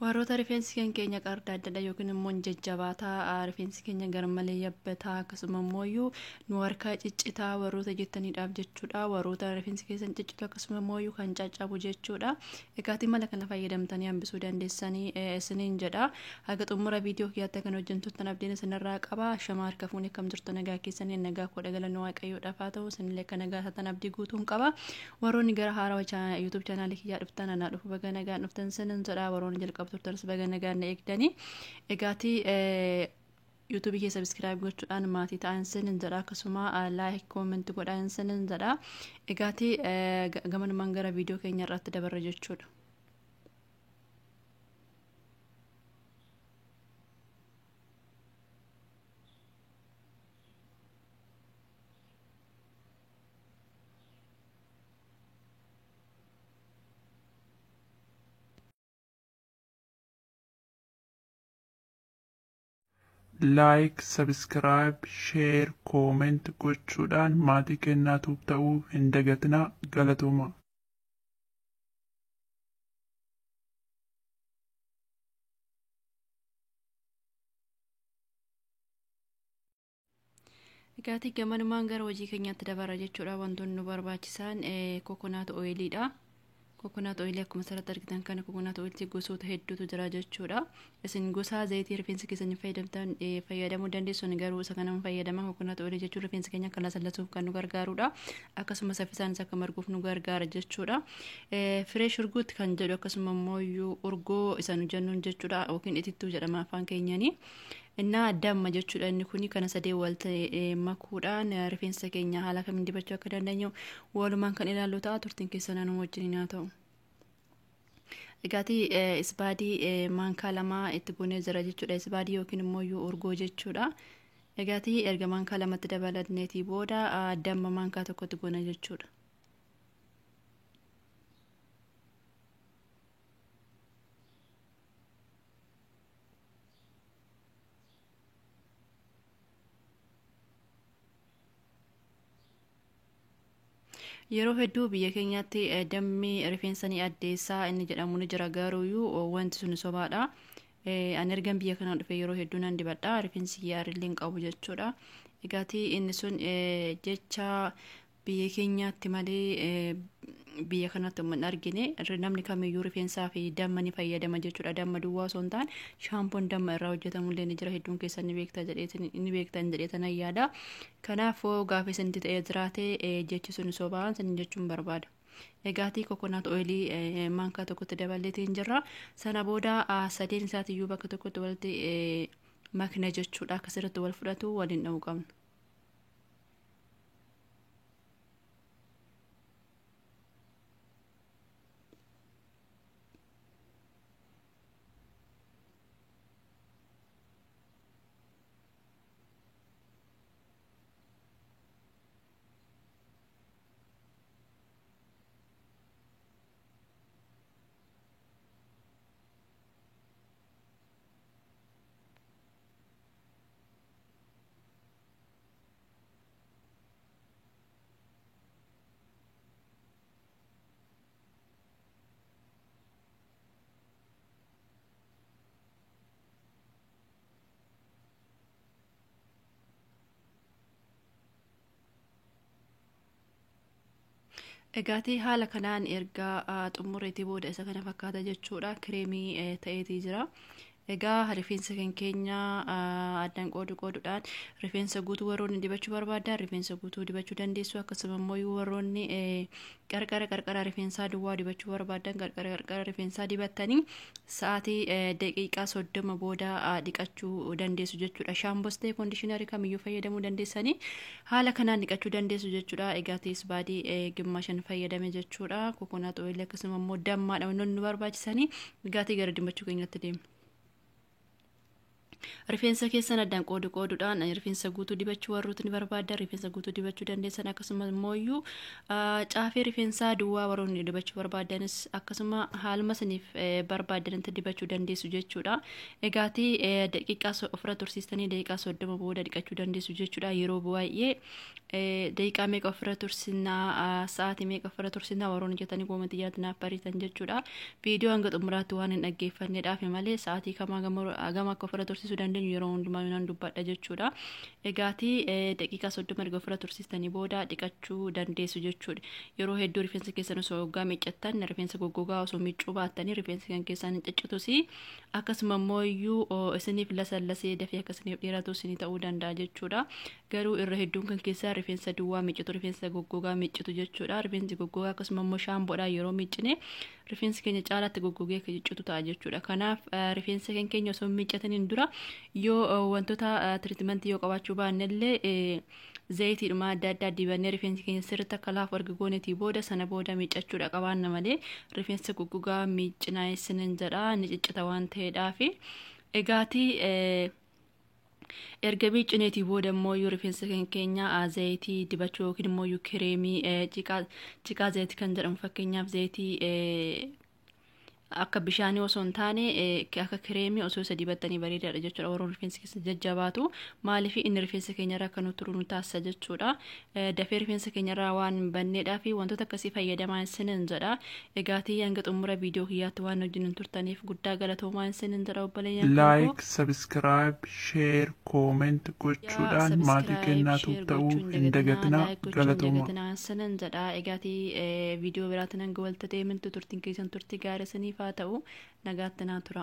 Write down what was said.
Warroota rifeensi kan keenya qardaaddaadha yookiin immoo jajjabaataa, rifeensi keenya garmalee yabbataa, akkasuma immoo nu harkaa ciccitaa warroota jettaniidhaaf jechuudha. Warroota rifeensi keessan ciccitu akkasuma immoo kan caccabu jechuudha. Egaatii mala kana fayyadamtanii hambisuu dandeessanii isiniin jedha. Haga xumura viidiyoo kiyyaatti kan hojjettan abdiin isinirraa qaba. Shama harka fuunee akkam jirtu, nagaa keessanii? Nagaa koo galanni Waaqayyoodhaaf haa ta'u, isinillee akka nagaa taatan abdii guutuun qaba. Warroonni gara haarawaa YouTube chaanaalii kiyyaa dhuftan, anaa dhufu, baga nagaan dhuftan isiniin jedha. Warroonni jalqaba turtanis baga nagaan na eegdanii. Egaatii yuutuubii kee subscribe gochuudhaan maatii ta'an isiniin jedha, akkasuma like, comment godhaan isiniin jedha. Egaatii gamanumaan gara viidiyoo keenya irratti dabarra jechuudha. Like, subscribe, share, comment gochuudhaan maatii kennaatuuf ta'uu hin dagatinaa. Galatooma. Egaatii gamanumaan gara hojii keenyaatti dabarra jechuudha. Wantoonni nu barbaachisan coconut oiliidha. Coconut oilii akkuma asirratti argitan kana, coconut oilii gosoota hedduutu jira jechuudha. Isin gosa zayitii rifeensa keessanii fayyadamtan fayyadamuu dandeessu, garuu isa kana fayyadama. Coconut oilii jechuun rifeensa keenya akka lasalasuuf kan nu gargaarudha. Akkasuma saffisaanis akka marguuf nu gargaara jechuudha. Fresh yogurt kan jedhu, akkasuma immoo urgoo isa nu jennuun jechuudha, yookiin itittuu jedhama afaan keenyanii. Innaa damma jechuudha. Inni kuni kana sadee wal makuudhaan rifeensa keenya haala kamiin dibachuu akka dandeenyu walumaan kan ilaallu ta'a. Turtiin keessan anuma wajjin haa ta'u. Egaatii isbaadii maankaa 2 itti goonee jira jechuudha. Isbaadii yookiin immoo urgoo jechuudha. Egaatii erga maankaa 2tti dabalatneetii booda damma maankaa 1tti goona jechuudha. Yeroo hedduu biyya keenyatti dammi rifeensa ni addeessaa inni jedhamu ni jira, garuuyyuu wanti sun sobaadha. Ani ergan biyya kana dhufe yeroo hedduu nan dibadha, rifeensi yaarrillee hin qabu jechuudha. Egaatii inni sun jecha biyya keenyaatti malee biyya kanatti hin argine. Namni kamiyyuu rifeensaa fi damma ni fayyadama jechuudha. Damma duwwaa osoo hin taane shaampoon damma irraa hojjetamullee ni jira. Hedduun keessan ni beekta jedheetin, ni beektan jedheetan yaada. Kanaafuu gaafa isinitti ta'ee jiraate jechi sun sobaan isin jechuun barbaada. Egaatii coconut oilii maankaa 1tti dabaleetiin jirra. Sana booda sadeen isaatiyyuu bakka tokkotti walitti makna jechuudha. Akkasirratti wal fudhatu waliin dha'uu qabna. Egaatii haala kanaan erga xumureetii booda isa kana fakkaata jechuudha. Kireemii ta'eetii jira. Egaa rifeensa kan keenya addaan qoodu qooduudhaan rifeensa guutuu warroonni dibachuu barbaadan rifeensa guutuu dibachuu dandeessu. Akkasuma immoo warroonni qarqara qarqara rifeensaa duwwaa dibachuu barbaadan qarqara qarqara rifeensaa dibattanii sa'aatii daqiiqaa 30 booda dhiqachuu dandeessu jechuudha. Shaampoos ta'e conditionerii kamiyyuu fayyadamuu dandeessanii haala kanaan dhiqachuu dandeessu jechuudha. Egaa isbaadii gimmaa 5 fayyadame jechuudha. Coconut oilii akkasuma immoo dammaadha wantoonni nu barbaachisanii. Egaatii gara dibachuu keenyatti deemna. Rifeensa keessan addaan qoodu qooduudhaan rifeensa guutuu dibachuu warroota ni barbaaddan rifeensa guutuu dibachuu dandeessan, akkasuma immoo caafee rifeensaa duwwaa warroonni dibachuu barbaaddanis akkasuma haaluma saniif barbaadanitti dibachuu dandeessu jechuudha. Egaatii daqiiqaa ofirra tursiistanii daqiiqaa 30 booda dhiqachuu dandeessu jechuudha. Yeroo baay'ee daqiiqaa meeqa ofirra tursinaa, sa'aatii meeqa ofirra tursinaa warroonni jettanii koomantii jalatti naaf barreessan jechuudha. Viidiyoo hanga xumuraatti waan hin dhaggeeffannedhaaf malee sa'aatii kamaa gama akka ofirra tursiisuu dandeenyu yeroo hundumaa nan dubbadha jechuudha. Egaatii daqiiqaa 30 erga ofirra tursiistanii booda dhiqachuu dandeessu jechuudha. Yeroo hedduu rifeensa keessan osoo hoggaa miiccattan rifeensa goggogaa osoo miiccuu baattanii rifeensa kan keessan hin ciccitus, akkasuma immoo iyyuu isiniif lasallasee dafee akkasiniif dheeratu isinii ta'uu danda'a jechuudha. Garuu irra hedduun kan keessaa rifeensa duwwaa miiccitu, rifeensa goggogaa miiccitu jechuudha. Rifeensi goggogaa akkasuma immoo shaampoodhaan yeroo miiccine rifeensi keenya caalaatti goggogee akka ciccitu ta'a jechuudha. Kanaaf rifeensa kan keenya osoo miiccataniin dura yoo wantoota tiriitimentii yoo qabaachuu baannellee zayitiidhuma adda addaa dibannee rifeensi keenya sirriitti akka laafu erga goonetii booda sana booda miiccachuudha qabaanna malee rifeensa goggogaa miiccinaa isinin jedha, ni ciccita waan ta'eedhaafi. Egaatii erga miiccineetii booda immoo yoo rifeensa keenya zayitii dibachuu yookiin immoo kireemii ciqaa zayitii kan jedhamu, fakkeenyaaf zayitii akka bishaanii osoo hin taane akka kireemii osoo isa dibattanii bareedaadha jechuudha. Warroon rifeensi keessa jajjabaatu maaliif inni rifeensa keenyarraa akka nu turu nu taasisa jechuudha. Dafee rifeensa keenyarraa waan hin banneedhaa fi wantoota akkasii fayyadamaa isinin jedha. Egaatii hanga xumura viidiyoo kiyyaatti waan wajjin hin turtaniif guddaa galatoomaa isinin jedha obboleeyyan koo. Like, subscribe, share, comment gochuudhaan maatii kennaatuuf ta'uu hin dagatinaa. Galatoomaa. Dagatinaa isinin jedha. Egaatii viidiyoo biraatiin hanga walitti deemtu turtiin keessan turtii gaarii isiniif haa ta'u, nagaatti naa tura.